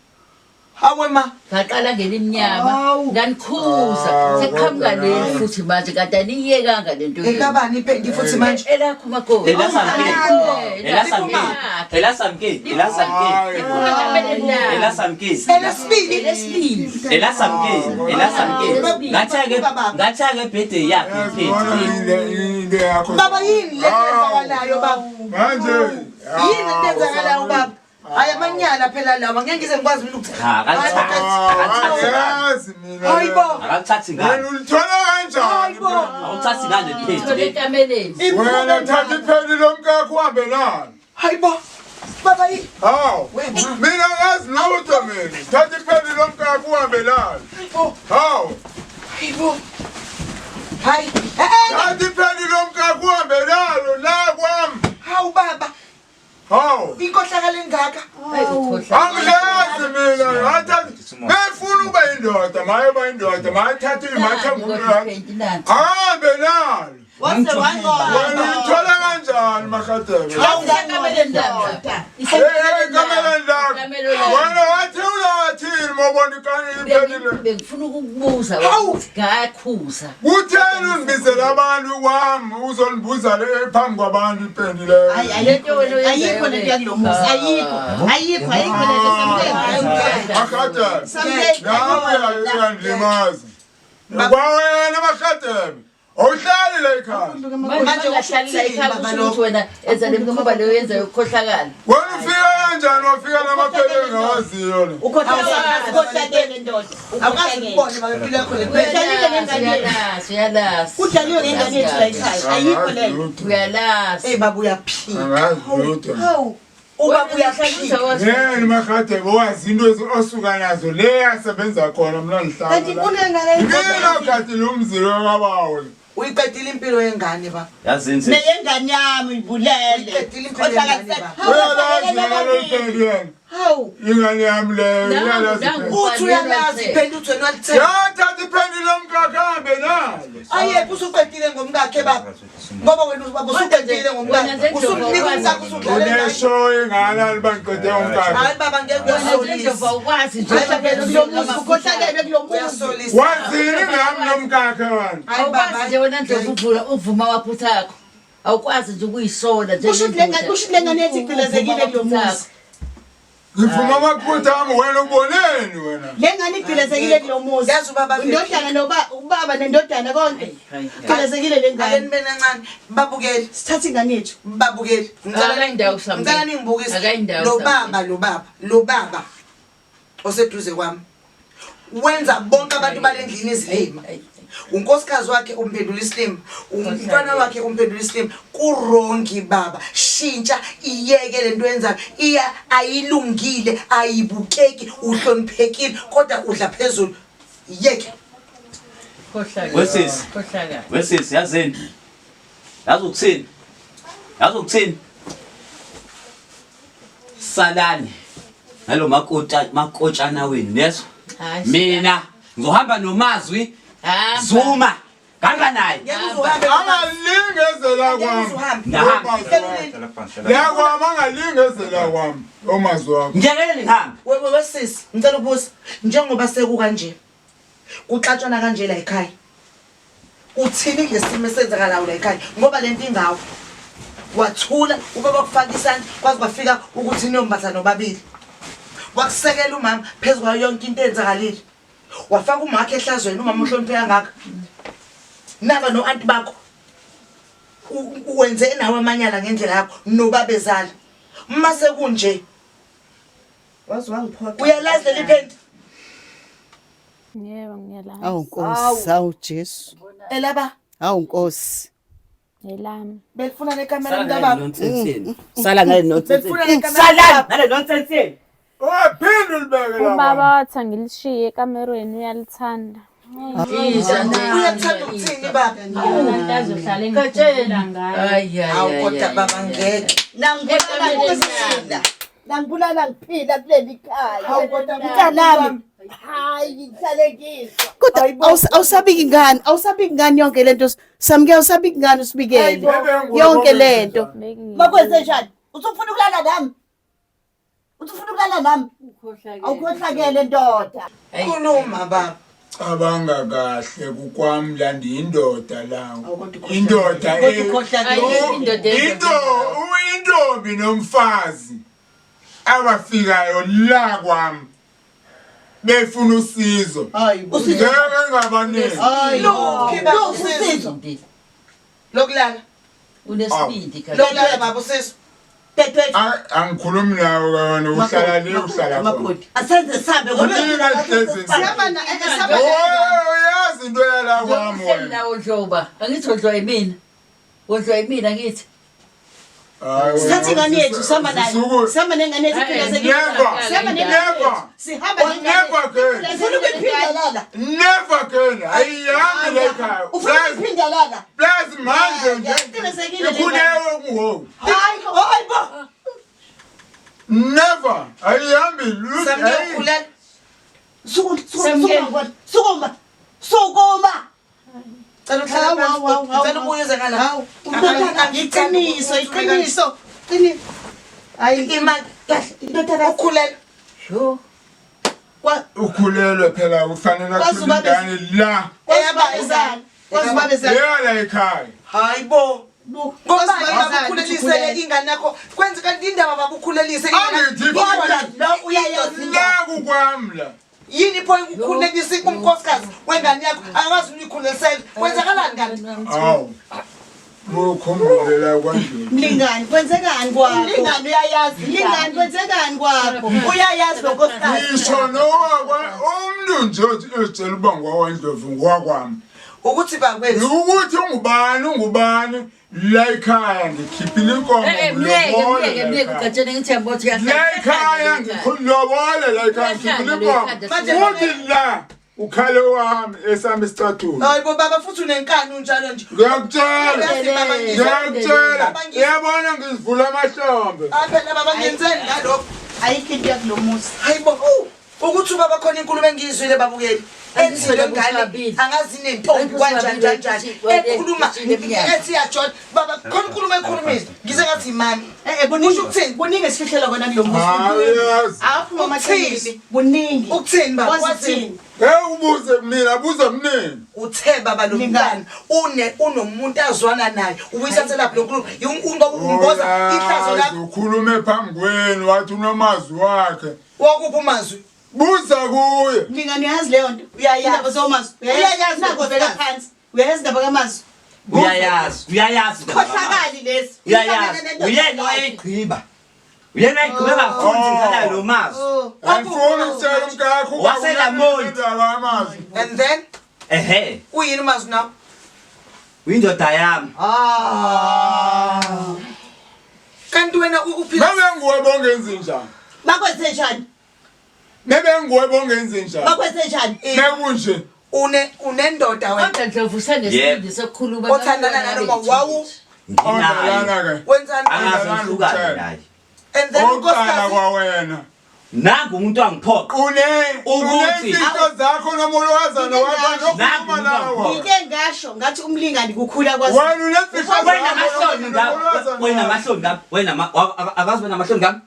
Hawe ma. Ngaqala ngelimnyama nganikhuza Awu, sekuqhamuka kodwa leli nawe. futhi manje kanti aniyekanga le nto yenu. Ekabani ipendi futhi manje. Elakho umakoti. Elasamkeli. Elasamkeli. Elasamkeli. Elasamkeli. Elasamkeli. Elesibili. Elesibili. Elasamkeli. Elasamkeli. Ngathi-ke ngathi-ke birthday yakhe Ngibona iphethe. into yakho. Baba yini le enzakalayo baba? Manje Yini le enzakalayo baba? Hayi amanyala phela lawa ngeke ngize ngikwazi mina ukuthi. Cha, akalithathi. Akalithathi ngani. Yazi mina. Hayi bo. Akalithathi ngani. Wena ulithola kanjani? Hayi bo. Awuthathi ngani leli Thole phethe. ekameleni. Wena thatha ipheli lomkakho uhambe nalo. Hayi bo. Baba yini? Hawu. Wena. Mina ngazi lutho mina. Thatha ipheli lomkakho uhambe nalo. Hayibo. Hawu. Hayibo. Hayi. Eh eh. Thatha ipheli lomkakho uhambe nalo la kwami. Hawu baba. Hawu. Inkohlakalo engaka. Angilazi mina. Ngathatha ngifuna ukuba indoda, maye ba indoda, maye thatha imathe ngumkakho. Ahambe nalo. Wase wangcola. Wena ulithola kanjani Makgadebe? Isekameleni lami. Hey, kameleni lakho. Ikamelo lami. Wena wathi ulathini mawubona ikani iphelile. Bengifuna ukukubuza Hawu! ukuthi ngakhuza. Kutheni undibizela abantu kwami uzondibuza le phambi kwabantu ipendi leyo. Hayi, Lento wena oyenzayo ayikho lento le. yakulo muzi ayikho ayikho ayikho lento samthenga Makgadebe. samthenga Nawe uyandilimaza. Kwawena Makgadebe. Awuhlali la ekhaya. Manje Manje ungahlali la usho ekhaya ukuthini kusho baba ukuthi wena enza le mikhuba leyo yenzayo ukukhohlakala. Wena ufika kanjani wafika namaphepha engawaziyo la. ukhohlakele ndoda Awukazi ukubona baba impilo yakho le phela. Udlaliwe ngengane yethu. Uyalazi, uyalazi. Kudlaliwe ngengane yethu la ekhaya ayikho leyo Uyalazi. Hey baba uyaphika. Angazi lutho. Hawu. Ubaba uyaphika. Yena Makgadebe wazi into osuka nazo le asebenza khona mina ngihlala. Kanti la. inkulu kangaka Mina khathi lo mzilo kabawo. Uyiqedile impilo yengane baba. Yazini sisi. neyengane yami ibulele Uyiqedile impilo yengane baba. Uyalazi yena lo pheli yena. Hawu. Ingane yami leyo uyalazi. Nangu, ipheli. Uthi uyalazi iphela uthi wena walithenga. Yathatha ipheli lomkakhe ahambe nalo. Ayephi usuqedile ngomkakhe baba. Ngoba wena baba usuqedile ngomkakhe. Usumnika umkakhe usudlalela ngaye. Uneshow ingane aliba ngiqede umkakhe. Hayi baba ngeke Wena nje uyasolisa. Ndlovu awukwazi nje. Hayi baba kulo muzi ukhohlakele kulo muzi Uyasolisa. Wazini ngami nomkakhe wena. Hayi Awukwazi baba. nje wena Ndlovu uvula uvuma amaphutha akho. Awukwazi nje ukuyisola nje. Kusho ukuthi le ngane- kusho ukuthi le ngane yethu igqilazekile kulo muzi. Ngivuma amaphutha ami wena uboneni wena. Le ngane igqilazekile kulo muzi Yazi ubaba indodana noba ubaba nendodana konke igqilazekile le Ake ngane nibe nancane babukeli sithatha ingane yethu babukeli ngicela Akayindawo Samke. ngicela ningibukise Akayindawo lo Samke. baba lo baba lo baba oseduze kwami wenza bonke abantu balendlini izilima unkosikazi wakhe umphendula isilima umntwana wakhe umphendula isilima kurongi baba shintsha iyeke lento yenzayo iya ayilungile ayibukeki uhloniphekile kodwa udla phezulu yeke Wesisi. Khohlakala. Wesisi yazini. Yazi ukuthini? Yazi ukuthini? Salani nalo makota makotshana wenu yezwa? Hayi, Mina ngizohamba nomazwi Hamba. Zuma ngihamba naye. ngeke uze uhambe Angalingezela ngeke uze kwami. uhambe Ngahamba. La kwami angalingezela kwami. Omazwi wakho. Ngiyekele ngihambe. Wewe wesisi ngicela ukubuza njengoba sekukanje kuxatshwana kanje la ekhaya uthini ngesimo esenzakalayo la ekhaya ngoba lento ingawo wathula ubaba kufaka isandla kwaze kwafika ukuthi niyombatha nobabili wakusekela umama phezu kwayo yonke into eyenzakalile wafaka umakhe ehlazweni umama uhloniphe kangaka Naba no-anti bakho. Wenze nawe amanyala ngendlela yakho nobabezala. Mase kunje Waze wangiphoxa. Uyalazi leli phenti? Yebo ngiyalazi. Awu Nkosi, awu Jesu. Elaba. Awu Nkosi. Elami. Belifuna le kamera Sala ngale mntababa. nonsense yenu. Sala ngale nonsense Belifuna yenu. le kamera. Sala ngale nonsense yenu. Ungaphinde ulibeke la Ubaba kwami. wathi angilishiye ekamerweni uyalithanda. Uyathanda ukuthini baba? Abantu azohlala engikhumbula ngayo. Ay, ay, Awu ay, kodwa ay, baba ay, ngeke. Nangibulala ngiphila. Nangibulala ngiphila kuleli khaya. Hawu kodwa Mntanami. Hayi ngihlale ngizwa. Kodwa awusabiki ngani? Awusabiki ngani yonke lento? Samke awusabiki ngani usibikele? Yonke lento. Makwenze njani? Usufuna ukulala nami? Usufuna ukulala nami? Awukhohlakele ndoda. Khuluma baba. Cabanga kahle kukwami la ndiyindoda la. Indoda Kodwa ukhohlakele. Ayikho indoda Into uyintombi nomfazi abafikayo la kwami befuna usizo. Hayibo. Ngeke ngabaniki. Luphi baba usizo? Lokulala. Unesibindi Lokulala baba usizo. Dadewethu, Angikhulumi nawe wena uhlala le uhlala khona. Makoti. asenze sihambe ngoba Kuningi esihlezi Sihamba na eh, sihamba na- Oh, uyazi into yala kwami Uhleli wena. nawo Ndloba. Angithi wondliwa yimina. Wondliwa yimina ngithi. Hayi, wena, Sithatha ingane yethu sihamba nayo. Usuku- Sihamba nengane yethu Eh, iphilazekile. Never. Sihamba nengane yethu. Never. Sihamba nengane Never again. Ufuna ukuyiphinda lala. Never again. Ayihambi la ekhaya. Ufuna Plus ukuyiphinda lala. plus manje nje. Iqinisekile le Ikhuleke ngoku. Hayi, hayi bo. Never. Ayihambi lutho. Samke ukhulelwe. Sukuma, sukuma, sukuma, sukuma. Sukuma. Cela uhlale Hawu, phansi. hawu, hawu, hawu. Cela ubuye uze ngala. Hawu, iqiniso, iqiniso. Qiniso. Hayi, Imali kahle. Indodakazi. Ukhulelwe. Sho. Ukhulelwe phela ufanele Kwazi athole ubabe- ingane la. kwazibabezana. Kwazibabezana. Leya la ekhaya. Hayibo. Ngoba Kwazibabezana. baba ukhulelise ingane yakho. Kwenza kanti indaba baba ukhulelise ingane. Angithi Kodwa Lo uyayazi. la kukwami la. Yini pho ukukhulelisa umkhosikazi wengane yakho akwazi ukuyikhulisela. Kwenzakalani kanti? Awu. Ukhumbule la kwandlini. Mlingani, kwenzekani kwakho? Umlingani uyayazi. Mlingani, kwenzekani kwakho? Uyayazi lo nkosikazi. Ngisho nowakwa umuntu nje othi ezitshela uba ngowakwaNdlovu ngowakwami. Ukuthi bakwethu Ukuthi ungubani ungubani la ekhaya ngikhiphile inkomo Eh, myeke, ngilobole myeke, la myeke ekhaya. ugatsheni ngithi yabo uthi La ekhaya ngilobole la ekhaya ngikhiphile inkomo. Manje- Futhi la ukhale wami esami isicathulo. Hayibo baba futhi unenkani unjalo nje. Ngiyakutshela. Uyazi baba ngizwa. Ngiyakutshela. Uyabona ngizivula amahlombe. Hayi phela baba ngenzeni ngalokho? Ayikho into yakulo muzi. Hayibo. Ukuthi ubaba khona inkulumo engiyizwile babukeli. Ethi le ngane angazi inentombi kanjani kanjani. Ekhuluma ethi yajola. Baba khona inkulumo ekhulumile. Ngize ngathi imani. Eh, eh, kuningi Kusho ukuthini? Kuningi esifihlela kona kulo muzi. Hayi yazi. Aphuma Ukuthini? amaqiniso. Kuningi. Ukuthini baba? Wazi Wazini? ukuthini? Hey ubuze mina buza mina. Uthe baba lo mntana une unomuntu azwana naye. Ubuyisathelaphi lo nkulumo? Ngoba umboza ihlazo lakho. Ukhulume phambi kwenu wathi unomazwi wakhe. Wakuphi umazwi? Buza kuye. Mlingani uyazi leyo nto. Uyayazi. Indaba zomazwi. Uyayazi Nako bheka nkosikazi. phansi. Uyayazi indaba kamazwi. Uyayazi, uyayazi. Khohlakali lesi. Uyayazi. Uyena owayegqiba. Uyena oyayigqiba kafundi ngikhala lo mazwi. Angifuni ukutshela umkakho uba Waselamoni. unendaba yamazwi. And then Ehhe, uyini umazwi nawo? uyindoda yami. Ah. Kanti wena uphila Bebe nguwe bongenzi njani? Makwenze njani? Bebe nguwe bongenzi njani? Makwenze njani? Mekunje. une unendoda wena. Kodwa Ndlovu usanesibindi sokukhuluma. Othandana nanoma wawu Nginaye. Odalana ke. wenzani? Angaze ngihlukane naye. And then Oqala unkosikazi kwawena. Nangu umuntu wangiphoqa. Une Ukuthi- unemfihlo zakho nomolokazana wakho Nangu nokhuluma umuntu nawe. Ngike ngasho ngathi umlingani kukhula kwazi. Wena unemfihlo Wena zakho amahloni ngami. nomolokazana Wena wakho. amahloni ngami. Wena akazi wena amahloni ngami.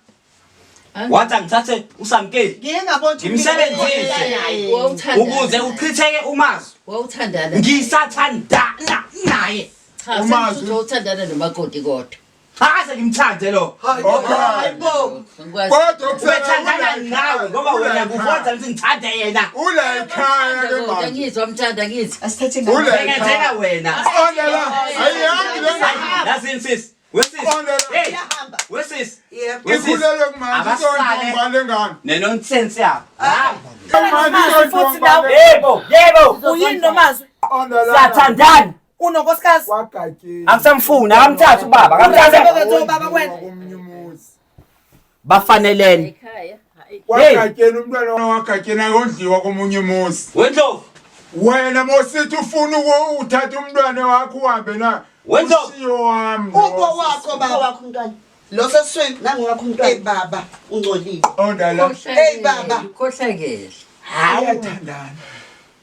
Wathi angithathe uSamkeli Ngike ngabona ukuthi Ngimsebenzise. Wawuthandana. ukuze uchitheke umazwi. Wawuthandana. Ngisathandana naye. Cha, Umazwi. sengithi wawuthandana nomakoti kodwa. Akaze ngimthande lo. Hayibo. Kodwa Ubethandana nawe ngoba wena kufonza ukuthi ngithande yena. Ula ekhaya ke manje. Ngizwa mthanda ngithi. Asithathe Ngenzela wena. Qonda la. Ayihambi le ngane. Yazini sis. Wesisi. Qonda la. Hey. Wesisi. Wesisi. Ikhulelwe kumanje Abasale. isonto ngane. Nenonsense yabo. Manje futhi nawe. Yebo, yebo. Uyini nomazwi? Qonda la. Siyathandana. Unonkosikazi? Kwagatsheni. Angisamfuni, akamthathe ubaba, akamthathe. Ubaba baba wena. Komunye umuzi. Bafanelene. Ekhaya. Kwagatsheni umntwana wagatsheni akondliwa komunye umuzi. Wendlovu. Wena mosithi ufuna uthatha umntwana wakho uhambe na. Wendlovu. Ushiyo wami. Ubo wakho baba. Wakho umntwana. Lo sesweni. Nangu wakho umntwana. Hey baba. Ungcolile. Qonda la. Hey baba. Ukhohlakele. Uyathandana.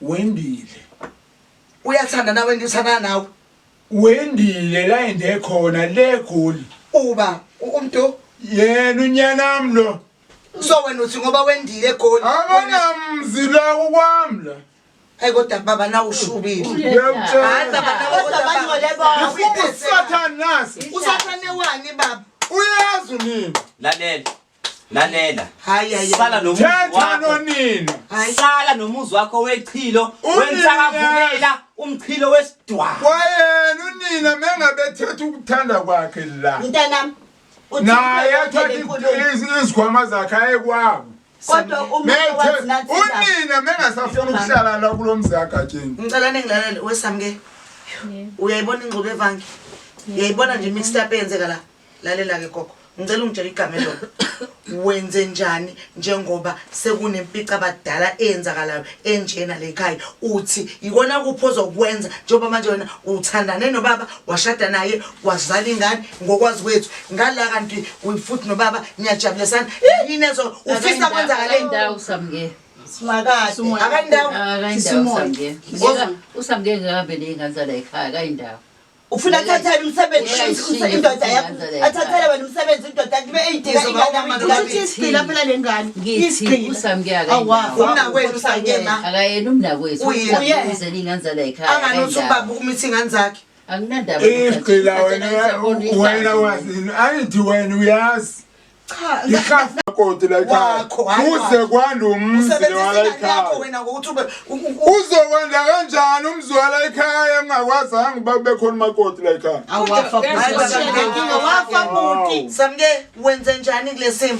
Wendile. Uyathanda nawe ndithandana nawe. Wendile la ende khona le goli. Uba umntu Yena unyanami lo. so wena uthi ngoba wendile eGoli. Akanamzi la kukwami la. Hayi kodwa baba nawe ushubile. Ngiyakutshela. Hayi baba nawe Kodwa bangcole bonke. Ngifuna usathane nasi. Usathane wani baba? Uyazi unini. Lalela. Lalela. Hayi hayi. Sala nomuzi Thetha wakho. nonina. Hayi. Sala nomuzi wakho wechilo, Unina. wensakavukela, umchilo wesidwa. Kwayena unina mengabe ethetha ukuthanda kwakhe la. Mntanami. uthi Naye yonke athathe le nkulumo. izikhwama zakhe aye kwabo. Kodwa umuntu wathi nansi indaba. Unina mengasafuni ukuhlala la kulo mzi kaGatsheni. Ngicela ningilalele wesamke. Uyayibona ingxube evangi? Uyayibona nje mixed up eyenzeka la. Lalela ke gogo. Ngicela ungitshele igama elona. Wenze njani njengoba sekunempica abadala eyenzakalayo enjena le ekhaya uthi ikona kuphi ozokwenza njengoba manje wena uthandane nobaba washada naye wazala ingane ngokwazi kwethu ngala kanti futhi nobaba niyajabulisana yini ezo ufisa kwenzakaleni Akayindawo usamke. Simakade. Akayindawo. Akayindawo usamke. Usamke ngabe ney'ngane zala ekhaya akayindawo. Ufuna athathele umsebenzi indoda yakho. Athathele wena umsebenzi indoda yakho ibe eyidinga Ngizoba ingane. uma Kusho isigqila phela le ngane. Ngithi Isigqila. usamke Awa. akayindawo. Umnakwethu usamke ma. Akayena umnakwethu. Uyena. Usamke uzele iy'ngane zala ekhaya. Anganothi akayindawo. ubaba ukumitha ingane zakhe. Akunandaba. Igqila wena wena wazi angithi wena uyazi. Cha. Ihafu koti la ekhaya. Wakho, hayi Kuze wakho. kwanda umzi Usebenzisa wala ingane yakho ekhaya. wena ngokuthi ube Uzokwenda kanjani umzi wala ekhaya engingakwazanga uba kube khona umakoti la ekhaya. Awafa Hayi baba, bhuti. Wafa bhuti. Samke wenze njani kule simo?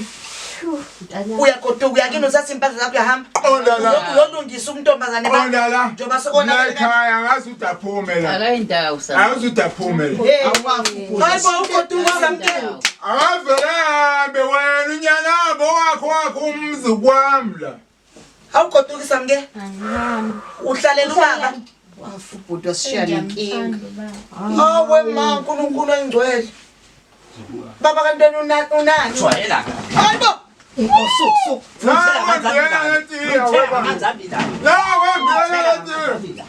Uyagoduka uyakini uthatha impahla zakho uyahamba. Qonda la. Uyolungisa umntombazane ba. Qonda la. Njengoba La sekonakele ekhaya akaze ude aphume la. Akayindawo usamke. Akaze ude aphume la. Awafa bhuti. Hayi bo ugoduka Samke. Akavele ahambe wena unyanabo wakho wakho umzi kwami la. Awugoduki Samke. Uhlalela ubaba. Wafa bhuti wasishiya nenkinga. Awe ma uNkulunkulu oyingcwele. Baba kanti wena unani? Jwayela. Hayi bo. Suku suku.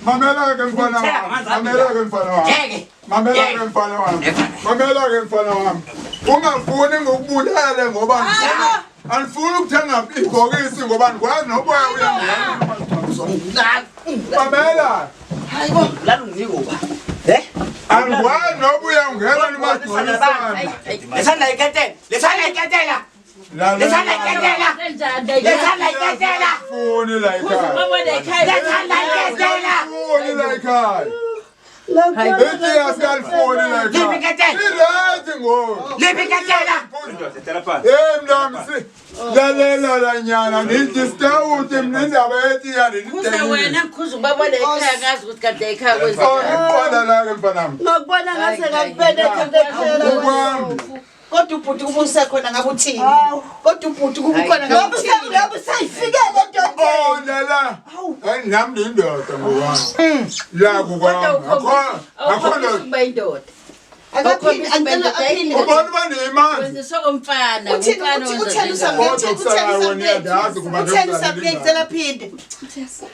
Mamela ke mfana wami. Mamela ke mfana wami. Ngeke. Mamela ke mfana wami. Mamela ke mfana wami. Ungafuni ngokubulale ngoba andifuni ukuthenga ibhokisi ngoba andikwazi noboya uyangena. Mamela. Hayi bo. Lalo nginike uba. Eh? Angikwazi noba uyangena nimadonsana. Lethanda iketela. Lethanda iketela. Lethanda iketela. Lethanda iketela. Funi la ekhaya. Lethanda iketela. Funi la ekhaya. Ithi asikalifuni la ekhaya. Liphi iketela? Irayithi ngoku. Liphi iketela? Hey mnami si lalela la nyana nithi sitawuthi mina indaba yethi Khuza wena ngikhuza ubaba la ekhaya ngazi ukuthi kanti ekhaya kwenzekani. Qonda la ke mfanami. Ngakubona ngase ngakubeletha kuphela. Ukwami. Kodwa ubhuti kuba usekhona ngabe uthini? Kodwa ubhuti kuba ukhona ngabe Ngoba uthini? ngoba usayifikele endodeni. Qonda la. Hayi nami ndindoda ngokwami. La kukwami. Akho Awukhombisi ukuba indoda. Akaphinde angicela aphinde. Ubona uba ndiyimanzi. Wenziswa komfana. Uthini umfana uthini wenza utheni njengalo. usamke Kodwa utheni kusalayo wena usamke uyandazi kuba utheni ndikuzalela usamke ingane. ngicela aphinde.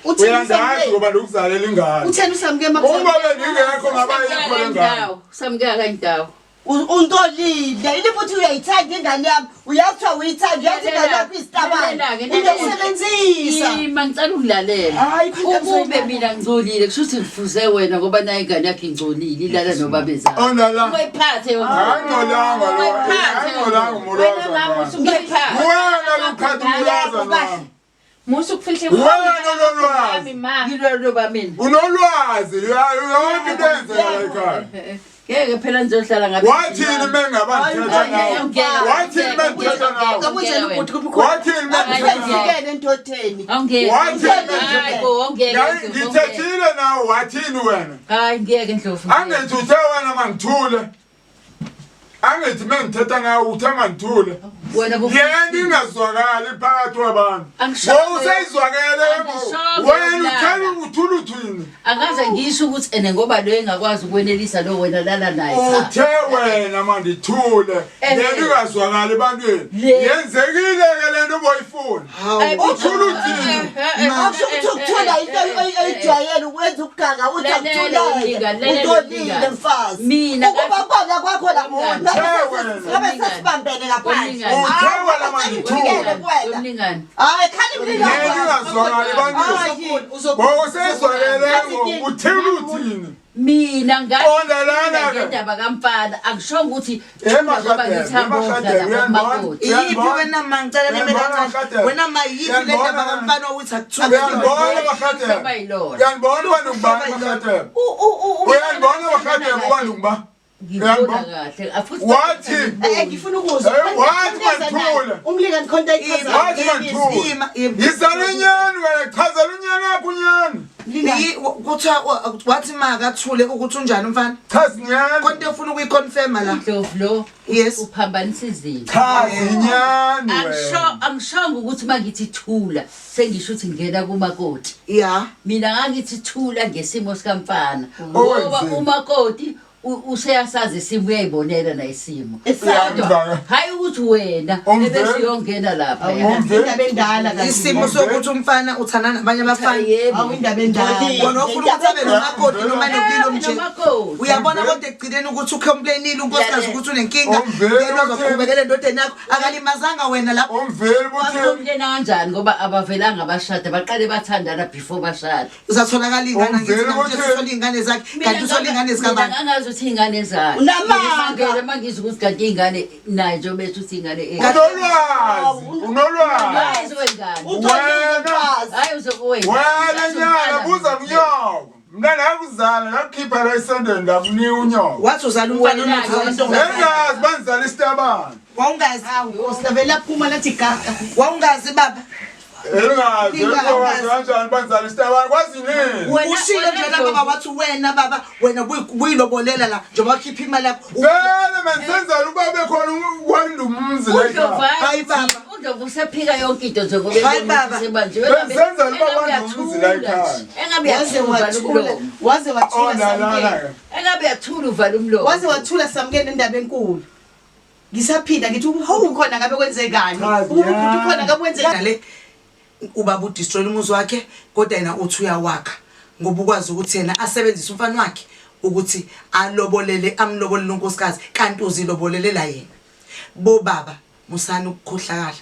Utheni Uyandazi usamke ngoba ndikuzalela ingane. utheni usamke Uma bendingekho ngaba yikho le ngane. Akayindawo. Usamke akayindawo. Ungcolile ili futhi uyayithanda ingane yami, uyakuthiwa uyithanda, uyathi ingane yakho isitabane. Uyayisebenzisa. Ima ngicela ungilalela. Hayi, khona Ukube mina ngingcolile kusho ukuthi ngifuze wena ngoba nayo ingane yakho ingcolile ilala nobabezala. Ondala. Ungayiphathe yona. Angcolanga lo. Ungayiphathe Angcolanga umulaza. Ungayiphathe. Wena lukhathi umulaza nami. Musa ukufihla Wena unolwazi. ma. Ngilwa mina. Unolwazi yonke into eyenzeka la ekhaya. Ngeke phela nizohlala ngabe. Wathini mengaba ngithetha nawe? Wathini mengithetha nawe? Ngakutshela ubhuti kuphi khona. Wathini mengithetha nawe? Ufikele endodeni. Awungeke. Wathini Hayi bo, awungeke. Ngithethile nawe wathini wena? Hayi ngeke Ndlovu. Angithi uthe wena mangithule. Angithi mengithetha nawe uthe mangithule. Wena bo. Yena ingazwakali phakathi kwabantu. Angisho- Ngoba useyizwakele Angisho- wena uthela uthula uthini? Akaze ngisho ukuthi ene ngoba lo engakwazi ukwenelisa lo wena lala naye. Cha. Uthe wena mandithule. Eh. Yena ingazwakali ebantwini. Le. Yenzekile ke lento oboyifuna. Uthula uthini? Akusho ukuthi ukuthula into oyijwayele ukwenza ukuganga uthi Lalela akuthuleke. umlingani, lalela Ungcolile umlingani. mfazi. Mina Ukuba kona kwakho la Umlingani. ngabe sesibambene ngaphandle. Umlingani. Uthe wena mandithule. Ufikele kuwena. Umlingani. Hayi khali Yena mlingani. ingazwakali ebantwini. Ngoba useyizwakele ngoku uthula uthini? Mina Qonda lana ke. ngendaba kamfana angishongo ukuthi Eh, ngoba Makadebe, ngithanda Makadebe, ukudlala uyangibona? kumakoti. Iyiphi wena ma ngicela nime Uyangibona, kancane. Makadebe? Wena ma yiphi le Uyangibona, ndaba kamfana ukuthi akuthule? Uyangibona Makadebe? Bayilona. Uyangibona uba ngubani Makadebe? Uyangibona Makadebe uba ngubani? Ngibona kahle. Afuthi Wathi Eh ngifuna ukuzwa. Eh, wathi manthule. Umlingani khona into Wathi manthule. Ima, ima. Yizala inyani wena chazela unyani wakho unyani. Kuthiwa wathi ma akathule ukuthi unjani umfana? Chaza inyani. Konke ufuna ukuyiconfirma la. Ndlovu lo Yes. uphambanisa izinto. Chaza inyani Angisho wena. angishongo ukuthi mangithi thula sengisho ukuthi ngena kumakoti. Yeah. Mina ngangithi thula ngesimo sikamfana. Ngoba Owenzeni? umakoti useyasazi isimo uyayibonela na isimo. Uyangibanga. Hayi ukuthi wena Umveli. ebese uyongena lapha. Umveli. Indaba endala kanti. Isimo sokuthi umfana uthanda nabanye abafana. Yebo. Awu indaba endala. Wena ufuna ukuthi abe nomakoti noma nobulili obunje. Nomakoti. Uyabona kodwa ekugcineni ukuthi ucomplainile unkosikazi ukuthi unenkinga. Umveli Yena uthini? uzoqhubekela endodeni yakho. Akalimazanga wena lapho. Umveli buthini? Bakhulumela kanjani ngoba abavelanga bashada baqale bathandana before bashada. Uzatholakala ingane angithi Umveli namtshela uthini? uthole ingane zakhe kanti uthole ingane zikabani. Mina ngangazi ukuthi ingane zakhe. Unamanga. Ngimangele mangizwa ukuthi kanti ingane naye njengoba ethi uthi ingane Unolwazi, unolwazi. Hayi wengane. Ungcolile mfazi. Hayi uzokuwena. Wena nyana buza kunyoko. Mina ngakuzala ngakukhipha la esondweni ngakunika unyoko. Wathi uzala umfana Wena-ke onotho. Engazi banizala isitabane. Wawungazi. Awu Nkosi laphuma lathi gaga. Wawungazi baba. Engazi engazi kanjani banizala isitabane kwazi nini? Ushilo nje la baba wathi wena baba wena buyilobolela la njengoba wakhipha imali yakho. Vele manisenzela uba bekhona kwanda umzi la Undlovu ekhaya. Hayi baba. Undlovu usephika yonke into nje ngoba Hayi baba. sebanjiwe. Benzenzela uba kwanda umzi la ekhaya. Engabe Waze uyathula uvala wathula. umlomo. Waze wathula Oh la la samkele. la. Engabe uyathula uvala umlomo. Waze wathula samkele indaba enkulu. Ngisaphinda ngithi ubu khona ngabe kwenzekani? Chaza Ubu khona ngabe kwenzekani? Le ubaba udestroy umuzi wakhe kodwa yena uthi uyawakha ngoba ukwazi ukuthi yena asebenzise umfana wakhe ukuthi alobolele amlobolele unkosikazi kanti uzilobolelela yena. Bobaba musani ukukhohlakala.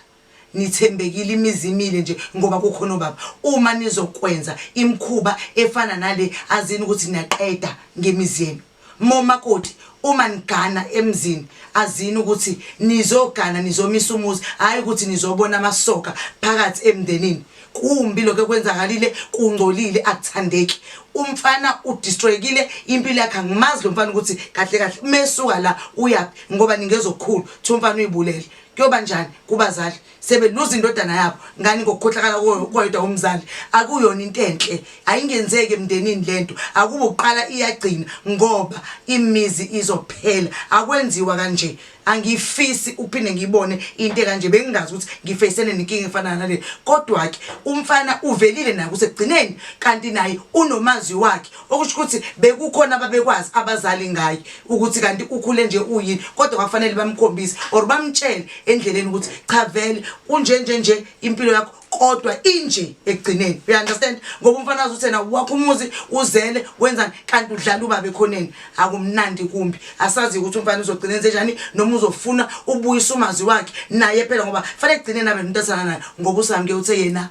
Nithembekile imizi imile nje ngoba kukhona obaba. Uma nizokwenza imikhuba efana nale azini ukuthi niyaqeda ngemizi yenu. Momakoti uma nigana emzini azini ukuthi nizogana nizomisa umuzi hayi ukuthi nizobona amasoka phakathi emndenini. Kumbi lokho ekwenzakalile kungcolile akuthandeki. Umfana udestroyekile impilo yakhe angimazi lo mfana ukuthi kahle kahle mesuka la uyaphi ngoba ningezokukhulu thi umfana uyibulele. Kuyoba njani kubazali sebeluza indodana yabo ngani ngokukhohlakala koyedwa umzali akuyona into enhle ayingenzeki emndenini lento akube uqala iyagcina ngoba imizi izophela akwenziwa kanje angifisi uphinde ngibone into ekanje bengingazi ukuthi ngifeyisene nenkinga efana nale kodwa ke umfana uvelile naye kusekugcineni kanti naye unomazwi wakhe okusho ukuthi bekukhona ababekwazi abazali ngaye ukuthi kanti ukhule nje uyini kodwa kwakufanele bamkhombise or bamtshele endleleni ukuthi cha vele unje nje nje impilo yakho. Kodwa inje ekugcineni, you understand? Ngoba umfana wazi ukuthi yena wakho umuzi uzele wenzani, kanti udlala ubaba ekhoneni. Akumnandi kumbi, asazi ukuthi umfana uzogcina enze njani, noma uzofuna ubuyisa umazi wakhe naye phela, ngoba fanele ekugcineni abe nomuntu athanda naye, ngoba uSamke uthe yena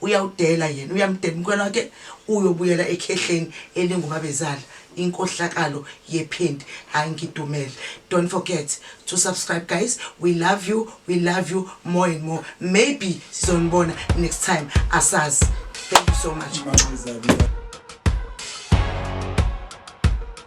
uyawudela, yena uyamdela umkhwena wakhe, uyobuyela ekhehleni elingubabezala. Inkohlakalo yephenti angidumele. Don't forget to subscribe, guys. We love you, we love you more and more. Maybe sizonibona next time, asazi. Thank you so much.